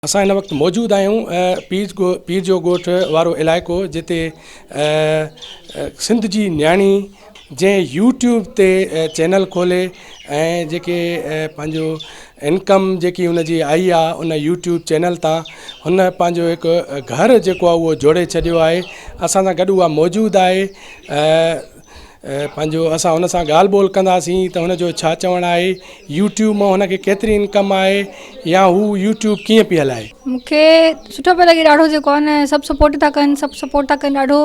اسان هن وقت موجود آهيون پير پير جو ڳوٺ وارو علائقو جتي سنڌ جي نياڻي جنهن يوٽيوب تي چينل کولي ۽ جيڪي پنهنجو انڪم جيڪي هن جي آئي آهي ان يوٽيوب چينل تان هن پنهنجو هڪ گهر جيڪو آهي اهو جوڙي ڇڏيو آهي اسان سان گڏ اها موجود آهي پنهنجو اسان هن سان ڳالهه ٻولهه ڪنداسين ته هن جو ڇا چوڻ آهي يوٽيوب مان هن کي ڪيتري انڪم آهي يا هو يوٽيوب ڪيئن پئي هلائي. مون کي سٺو پيو لڳي ڏاڍو جيڪو آهي نه سڀ سپورٽ ٿا ڪن سڀ سپورٽ ٿا ڪن ڏاڍو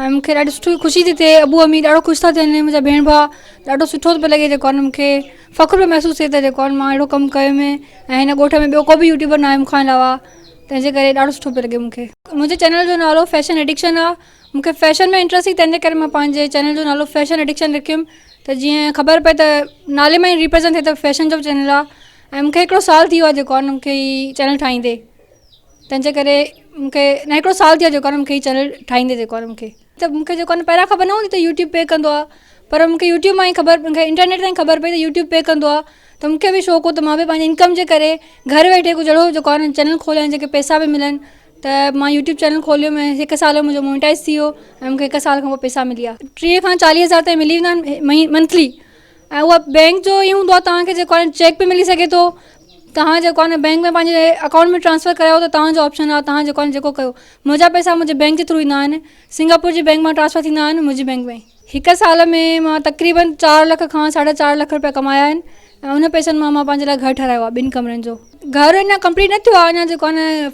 ۽ مون کي ڏاڍي سٺي خوشي ٿي ٿئي ابو امي ڏاڍو خوش ٿا ٿين منهنجا ڀيڻ ڀاء ڏاڍو سٺو ٿو پيو لڳي جيڪو آهي نه مون کي فخر پيو محسوس ٿئي ته جيڪو آهي نه مان اهڙو ڪم ڪيو ۾ ۽ هن ڳوٺ ۾ ٻيو ڪو به يوٽيوبر نه آهي مون کان علاوه تنهن جي ڪري ڏاڍو سٺو پيو لڳي مون کي منهنجي چينل جو نالو فيشن ايڊڪشن آهي مون کي فيشن ۾ انٽرسٽ هئي تنهن جي ڪري مان پنهنجي چينل جو نالو فيشن ايڊڪشن رکيم ته جيئن خبر پئي ته نالي مان ئي ريپريزنٽ ٿئي ته فيشن جو چينل آهي ۽ مون کي هڪڙو سال ٿي ويو آهي جيڪو آهي نه مون کي هي چينل ٺاهيندي تنهن جي ڪري مون کي نه هڪڙو سال ٿي ويو جيڪو آهي نه مون کي هي چينل ٺاهيندي جيڪو آهي نه مون کي ته مون کي جيڪو آهي نه پهريان خبر نه هوندي ته يوٽيوب پي ڪندو آهي پر مون کي يوٽيوب مان ئي خبر مون کي انٽرنيٽ تان ئي خبر پئي ته يوٽيوب پي ڪندو آهي ته مون کي به شوق هو ته مان به پنهنجي انڪم جي ڪري گهر ويٺي ڪجهه اهڙو جيڪو آهي نه چينل کوليان جيڪي پئسا به ملن ته مان يوٽيوب چينل کوليم ۽ هڪ سال ۾ منهنجو مونيٽائز ٿي ويو ۽ مونکي هڪ سال کان پوء پئسا ملي ويا 30 کان 40 هزار تائين ملي ويندا آهن منٿلي ۽ اها بينڪ جو ائين هوندو آهي توهان کي جيڪو آهي چيڪ به ملي سگهي ٿو توهان جيڪو آهي نه بينڪ ۾ پنهنجي اڪائونٽ ۾ ٽرانسفر ڪرايو ته توهان جو آپشن آهي توهان جيڪو آهي جيڪو ڪيو منهنجا پئسا منهنجي بينڪ جي ٿرو ايندا آهن سنگاپور جي بينڪ مان ٽرانسفر ٿيندا آهن منهنجي بينڪ ۾ هڪ سال ۾ مان تقريبن 4 لک کان 4.5 لک روپيا ڪمايا آهن ۽ ان پئسن مان مان پنهنجي لاء گهر ٺهرايو آهي ٻن ڪمرن جو گهر اڃا ڪمپليٽ نه ٿيو آهي اڃا جيڪو آهي نه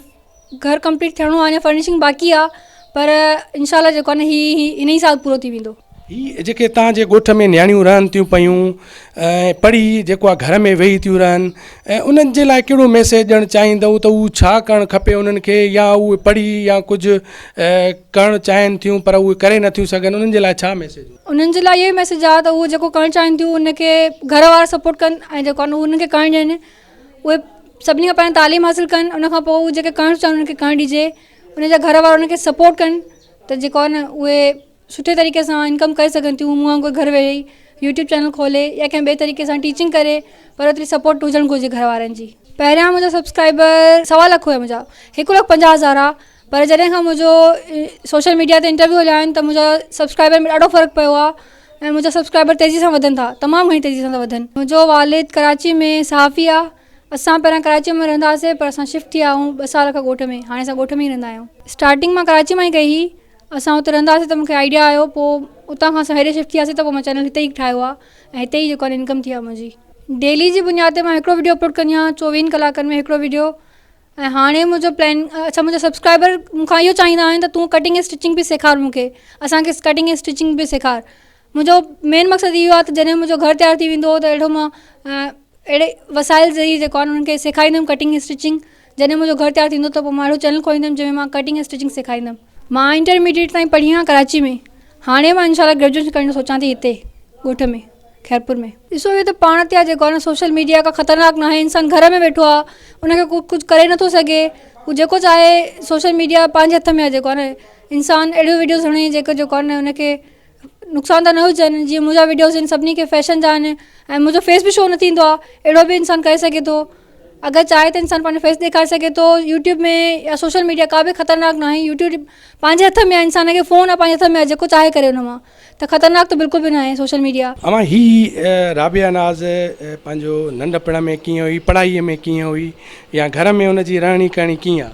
گهر ڪمپليٽ ٿيڻو آهي اڃا فرنشنگ باقي آهي پر انشاء الله جيڪو آهي نه هي هي ان ئي سال پورو ٿي ويندو. هي جيڪي توهان جي ڳوٺ ۾ نياڻيون رهن ٿيون پيون ۽ پڙهي جيڪو آهي گهر ۾ ويهي ٿيون رهن ۽ انهن جي لاء ڪهڙو ميسيج ڏيڻ چاهيندؤ ته هو ڇا ڪرڻ کپي انهن کي يا اهي پڙهي يا ڪجهه ڪرڻ چاهين ٿيون پر اهي ڪري نٿيون سگهن انهن جي لاء ڇا ميسيج هوندو؟ انهن جي لاء اهو ئي ميسيج آهي ته اهي جيڪو ڪرڻ چاهين ٿيون ان کي گهر وارا سپورٽ ڪن ۽ جيڪو آهي نه انهن کي ڪرڻ ڏين اهي سڀني کان پهريان تعليم حاصل ڪن ان کان پوء اهي جيڪي ڪرڻ چاهن انهن کي ڪرڻ ڏجي ان جا گهر وارا انهن کي سپورٽ ڪن ته جيڪو آهي نه اهي سٺي طريقي سان انڪم ڪري سگهن ٿيون مون وانگر گهر ويهي يوٽيوب چينل کولي يا ڪنهن ٻئي طريقي سان ٽيچنگ ڪري پر اوتري سپورٽ هجڻ گهرجي گهر وارن جي پهريان منهنجا سبسڪرائبر سوا لک هيا منهنجا هڪ لک 50 هزار آهي پر جڏهن کان منهنجو سوشل ميڊيا تي انٽرويو هليا آهن ته منهنجا سبسڪرائبر ۾ ڏاڍو فرق پيو آهي ۽ منهنجا سبسڪرائبر تيزي سان وڌن ٿا تمام گهڻي تيزي سان ٿا وڌن منهنجو والد ڪراچي ۾ صحافي آهي اسان پهريان ڪراچي ۾ رهندا هئاسي پر اسان شفٽ ٿي ويا آهيون ٻه سال کان ڳوٺ ۾ هاڻي اسان ڳوٺ ۾ ئي رهندا آهيون اسٽارٽنگ مان ڪراچي مان ئي ڪئي هئي اسان اتي رهندا هئاسي ته مونکي آئيڊيا آيو پوء اتان کان اسان هيڏي شفٽ ٿي وياسي ته پوء مان چينل هتي ئي ٺاهيو آهي ۽ هتي ئي جيڪو آهي انڪم ٿي آهي منهنجي ڊيلي جي بنياد تي مان هڪڙو وڊيو اپلوڊ ڪندي آهيان چوويهن ڪلاڪن ۾ هڪڙو وڊيو ۽ هاڻي منهنجو پلان اڇا منهنجا سبسڪرائبر مون کان اهو چاهيندا آهن ته تون ڪٽنگ ۽ اسٽچنگ به سيکار مون کي اسان کي ڪٽنگ ۽ اسٽچنگ به سيکار منهنجو مين مقصد اهو آهي ته جڏهن منهنجو گهر تيار ٿي ويندو ته اهڙو مان اهڙي وسائل ذريعي جيڪو آهي انهن کي سيکاريندم ڪٽنگ ۽ اسٽچنگ جڏهن منهنجو گهر تيار ٿيندو ته پوء مان اهڙو چينل کوليندم جنهن ۾ مان ڪٽنگ ۽ اسٽچنگ سيکاريندم مان انٽرميڊيٽ تائين پڙهي آهيان ڪراچي ۾ هاڻي مان انشاء الله گريجوئيشن ڪرڻ جو سوچان ٿي هتي ڳوٺ ۾ خيرپور ۾. ڏسو اهو ته پاڻ تي آهي جيڪو آهي نه سوشل ميڊيا ڪا خطرناڪ ناهي انسان گهر ۾ ويٺو آهي ان کي ڪو ڪجهه ڪري نٿو سگهي هو جيڪو چاهي سوشل ميڊيا پنهنجي هٿ ۾ آهي جيڪو آهي نه انسان اهڙيون ويڊيوز هڻي جيڪو جيڪو آهي نه ان کي نقصان ته نه هجن جيئن منهنجا ويڊيوز آهن سڀني کي فيشن جا آهن ۽ منهنجو فيس به شو نه ٿيندو آهي اهڙو به انسان ڪري سگهي ٿو اگر چاهي ته انسان پنهنجو فيس ڏيکاري سگهي ٿو يوٽيوب ۾ يا سوشل ميڊيا ڪا به خطرناڪ ناهي يوٽيوب پنهنجي هٿ ۾ آهي انسان کي فون آهي پنهنجي هٿ ۾ آهي جيڪو چاهي ڪري ان مان ته خطرناڪ ته بلڪل به ناهي سوشل ميڊيا. اوهان هي رابعه ناز پنهنجو ننڍپڻ ۾ ڪيئن هئي پڙهائي ۾ ڪيئن هئي يا گهر ۾ ان جي رهڻي ڪهڻي ڪيئن آ؟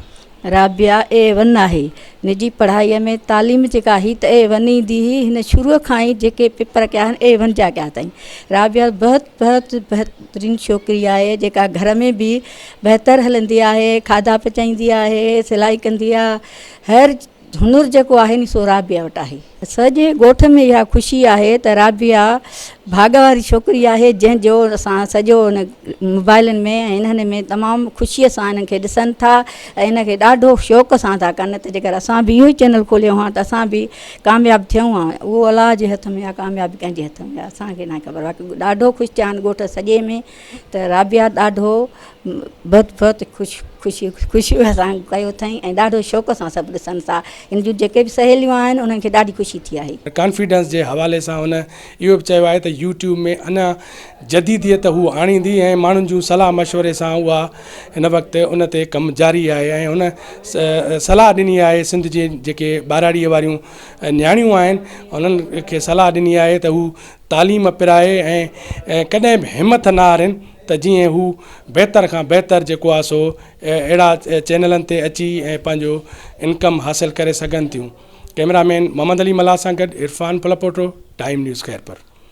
رابعه اي ون آهي. هن جي پڙهائيء ۾ تعليم جيڪا هئي ته اي ون ايندي هئي. هن شروع کان ئي جيڪي پيپر ڪيا آهن اي ون جا ڪيا اٿائين. رابعه بهت بهت بهترين ڇوڪري آهي جيڪا گهر ۾ به بهتر هلندي آهي، کاڌا پچائيندي آهي، سلائي ڪندي آهي، هر هنر جيڪو آهي ني سو رابعه وٽ آهي. سڄي ڳوٺ ۾ اها خوشي آهي ته رابعه ڀاڳ واري ڇوڪري آهي جنهن جو اسان سڄو ان موبائلن ۾ ۽ انهن ۾ تمام خوشيء سان انهن کي ڏسن ٿا ۽ ان کي ڏاڍو شوق سان ٿا ڪن ته جيڪر اسان به اهو ئي چينل کوليو هان ته اسان به ڪامياب ٿيون هان اهو الله جي هٿ ۾ آهي ڪاميابي ڪنهن جي هٿ ۾ آهي اسان کي ناهي خبر باقي ڏاڍو خوش ٿيا آهن ڳوٺ سڄي ۾ ته رابعه ڏاڍو بهت بهت خوش خوشي خوشي سان ڪيو اٿائين ۽ ڏاڍو شوق سان سڀ ڏسن ٿا هن جون جيڪي به سهيليون آهن انهن کي ڏاڍي خوشي ٿي آهي. ڪانفيڊنس جي حوالي سان هن اهو به چيو آهي ته يوٽيوب ۾ اڃا جديديت هو آڻيندي ۽ ماڻهن جون صلاح مشوري سان اها هن وقت ان تي ڪم جاري آهي ۽ هن صلاح ڏني آهي سنڌ جي جيڪي ٻهراڙيء واريون نياڻيون آهن انهن کي صلاح ڏني آهي ته هو تعليم پرائي ۽ ڪڏهن به همٿ نه هارين ته جيئن هو بهتر کان بهتر جيڪو آهي سو اهڙا چينلن تي اچي ۽ پنهنجو انڪم حاصل ڪري سگهن ٿيون ڪئميرا مين محمد علي ملاح سان گڏ عرفان ڦلپوٽو ٽائيم نيوز خيرپور.